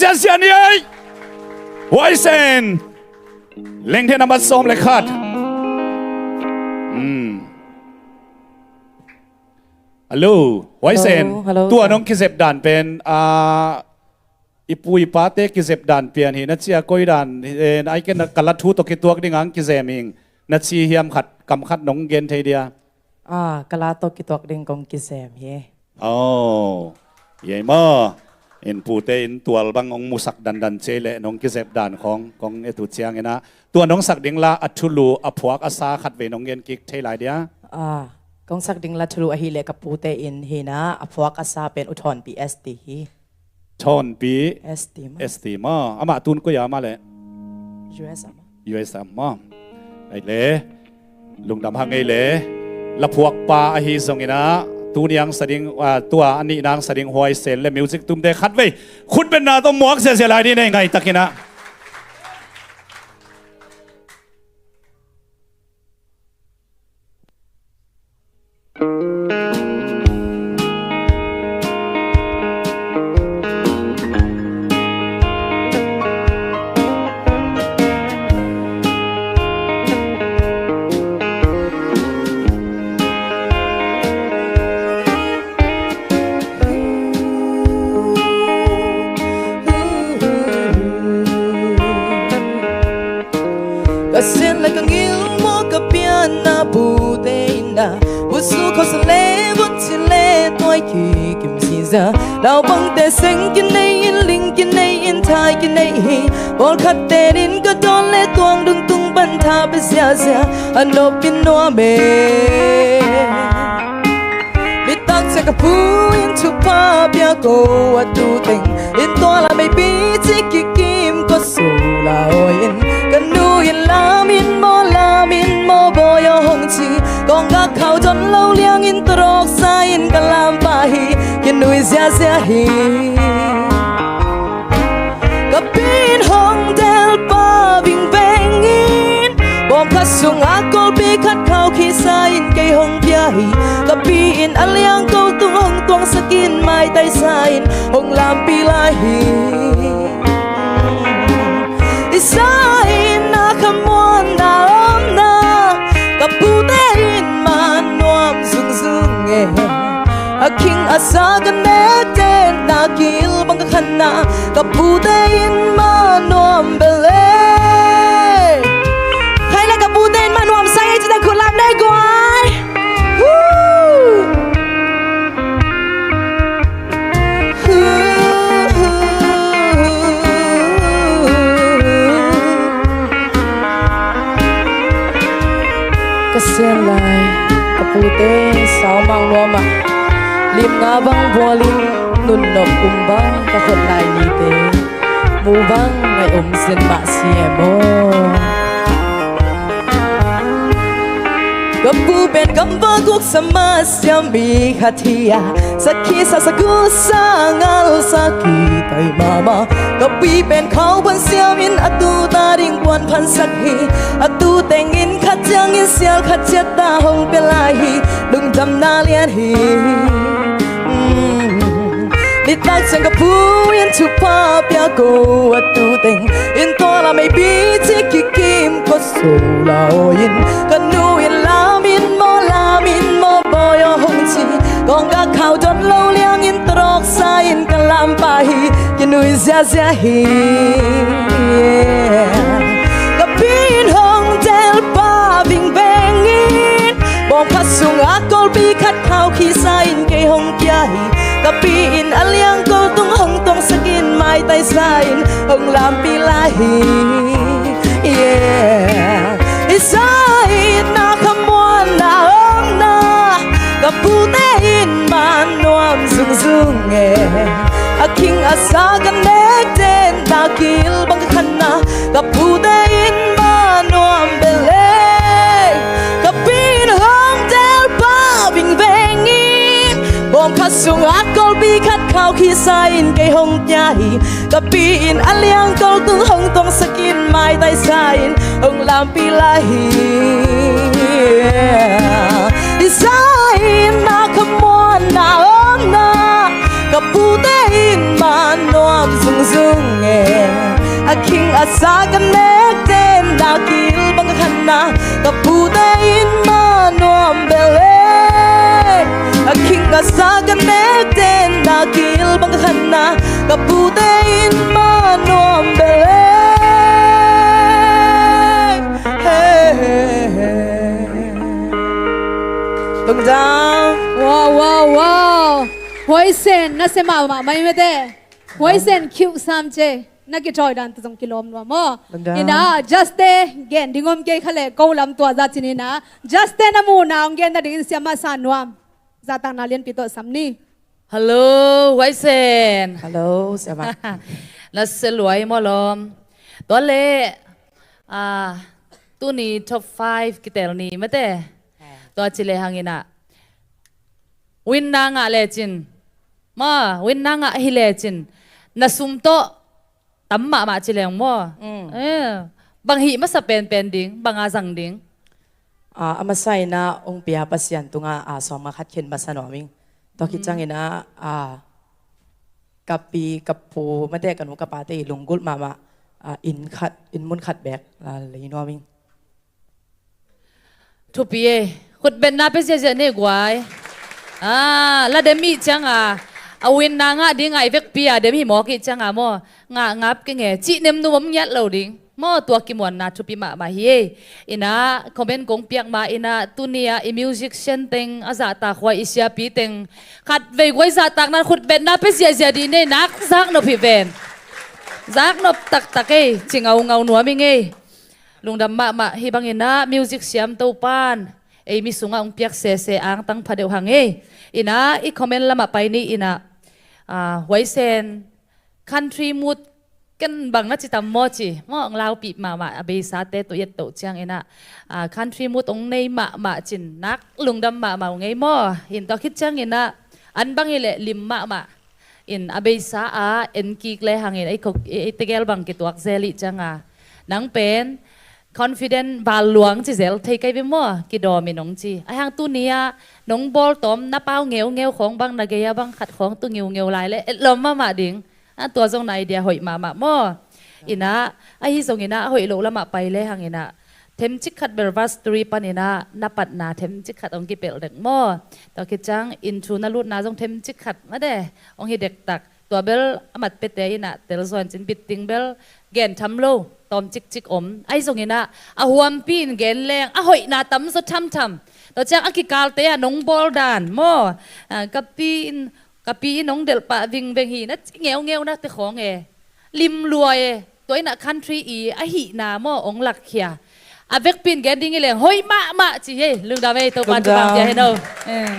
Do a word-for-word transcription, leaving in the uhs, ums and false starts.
Siasia ni ei. Huaisen. Lengthe nambat sawm le khat. Hmm. Hello, Huaisen. Hello, hello. Tua nong kizep dan pen, ah, i pu i pate kizep dan pian hi na cia, koi dan, eh, ai ken ka la thu tawh kituak ding ang kizem ing na ci hiam, khat, kam khat nong gen thei dia? Ah, ka la tawh kituak ding kong kizem hi. Oh, yei maw. In pute in tual bang hong musak dandan cia leh nong kizep dan khong kong et uh ciangin ah, tua nong sak ding la a thulu a phuak a sa khatvei nong gen kik thei lai dia? Ah, kong sak ding la thulu ahih leh ka pute in hi na, a phuak a sa pen U Thawnpi S T hi. Thawnpi S T maw. S T maw. Amah tun koi a mah leh? U S a maw. U S a maw. Ai le. Lungdam hang ei le. La phuakpa ahi zongin ah, tu ni ang sa ding, ah, tua a nih nang sa ding Huaisen le music tumte khatvei khut benna tawh muak ziazia lai ding nei ngaihtakin ah. Ka sen le ka ngilmaw ka pianna pute in ah, busu khawsa le vun ci le tuai kikim ziza. Naupangte seng kinei in, ling kinei in, thai kinei hi. Pawlkhatte in ka dawn le tuang dung tung pan tha pia ziazia, a nop in nuam e. Nitak ciang ka pu in thupha pia ko, a tu teng in tual a meipi ci kikim ko, sula awi in ka nu in lam in maw, lam in maw bawi aw hong ci. Kong gak khau dawn lo liang in tawdawk sa in ka lam pah hi, kinui ziazia hi. Ka pi in hong delpa vingveng in, bawm khat sungah kawlpi khat khau khisa in kei hong pia hi. Ka pi in a liang kol tung hong tuangsak in, maitai sa in hong lampi lai hi. I sa in na khamuanna omna, ka pute in man nuam zungzung e. A khing a sa ka nek ten na kil bang ka khanna, ka pute in man nuam bel e. Khai le ka pute in man nuam sa e, ci teng khut lam nei guai. Woo! Ka sen lai ka pute saumang nuam ah, lim nga bang bual in, nun nop um bang ka khut lai nite, mu bang ngai um sin mah si e maw. Ka pu pen kam va guk sa masiam mi khat hi a, sakhi sa, sagu sa, ngal sa, kitoi mahmah. Ka pi pen khau phan siam in a tu ta ding puan phansak hi. A tu teng in khat ciang in sial khat ciat ta hong pia lai hi. Lungdamna lian hi. Nitak ciang ka pu in thupha pia ko, a tu teng in tual a meipi ci kikim ko, sula awi in ka nu in lam in maw, lam in maw bawi aw hong ci. Kong gak khau dawn lo liang in tawdawk sa in ka lam pah hi, kinui ziazia hi. Ka pi in hong delpa vingveng in, bawm khat sungah kawlpi khat khau khisa in kei hong pia hi. Ka pi in a liang kol tung hong tuangsak in, maitai sa in hong lampi lai hi. Yeah. I sa in na khamuanna omna, ka pute in man nuam zungzung e. A khing a sa ka nek ten na kil bang ka khanna, ka pute in man nuam bel e. Ka pi in hong delpa vingveng in, bawm khat sungah kawlpi khat khau khisa in kei hong pia hi. Ka pi in a liang kol tung hong tuangsak in, maitai sa in hong lampi lai hi. I sa in na khamuanna omna, ka pute in man nuam Zung e, a khing a sa ka nek ten na kil bang ka khan na, ka pute in ma nuam bel e. A khing a sa ka nek ten na kil bang ka khan na, ka pute in ma nuam bel e. Hey, hey, hey. Tung dang. Wow, wow, wow. Huaisen, na se mahmah mai mete. Huaisen khiuh sam ce, na kitawi dan ta zong kilawm nuam aw. Ina, Juste gen ding om kei kha le ko lam tua za cin ina, Juste na muhna hong gen na dingin siama sa nuam. Zahtakna lianpi tawh sam ni. Hello, Huaisen. Hello, siama. Na se luai maw lawm. Tua le, ah, tuni top five kitel ni mate. Tua ci le hang ina. Winna ngah lecin. Ma, winna ngah hi lecin. Na sum tawh tam mahmah ci leng maw. Mm. Eh, bang hih masa penpen ding, bang a zang ding. Ah, a masa ina ong pia Pasian tunga, ah, sawm nga khat khin masa nuam ing. Tua khit ciang ina, ah, ka pi, ka pu, mate ka nu, ka pate i lunggulh mahmah, ah, inn khat, inn mun khat bek, ah, lei nuam ing. Thupi e. Khutbetna pe ziazia nei guai. Ah, la dem ih cianga. A winna ngah ding ai vekpi a dem hi mawk ih cianga maw. Ngah ngap keng e. Cih nem nu om ngiat lo ding. Maw tua kimuanna thupi mahmah hi e. Ina comment kong piak ma ina tunia i musician teng a zahtak huai i siapi teng. Khat vei guai zahtakna khutbetna pe ziazia dih nei nak zak nop hi ven. Zak nop taktak e. Ci ngaungau nuam ing e. Lungdam mahmah hi bangin ah music siam Topan ei mi sungah hong piak sese angtang pha deuh hang e. Ina i comment lamah pai ni ina, ah, Huaisen country mood ken bang na ci tam maw ci maw hong laupih mahmah a beisate tuh i et toh ciang ina, ah, country mood hong nei mahmah cin nak lungdam mahmah uh ngei maw. In tua khit ciang ina an bang i leh lim mahmah. In a beisa a en kik le hangin ei khok ei tegel bang kituak zel ih cianga nang pen confident val luang ci zel thei kai ve maw kidawm in hong ci a hang tunia nong bawl tawm na pau ngeungeu khawng bang na gei a bang khat khawng tu ngeungeu lai le etlawm mahmah ding. A tua zong na idea hoih mahmah maw. Ina ahi zong ina a hoih loh lamah pai le hang ina themcik khat bel verse three pan ina na patna themcik khat hong kipelh dek maw. Tua khit ciang inthu na lutna zong themcik khat mate hong hi dektak. Tua bel a mat pete ina tel zuan cin bit ding bel gen tham lo tawm cikcik om. Ahi zong ina a huampi in gen leng a hoihna tam zaw thamtham. Tua ciang a kikalte a nong bawl dan maw. Ah, ka pi in ka pi in hong delh pah vingveng hi na ci ngeungeu na te khawng e. Lim lua e. Tua ina country i ahihna maw hong lakkhia. A vekpi in gen ding i leng hoih mahmah ci e. Lungdam e Topan Topan pia heno. Eh.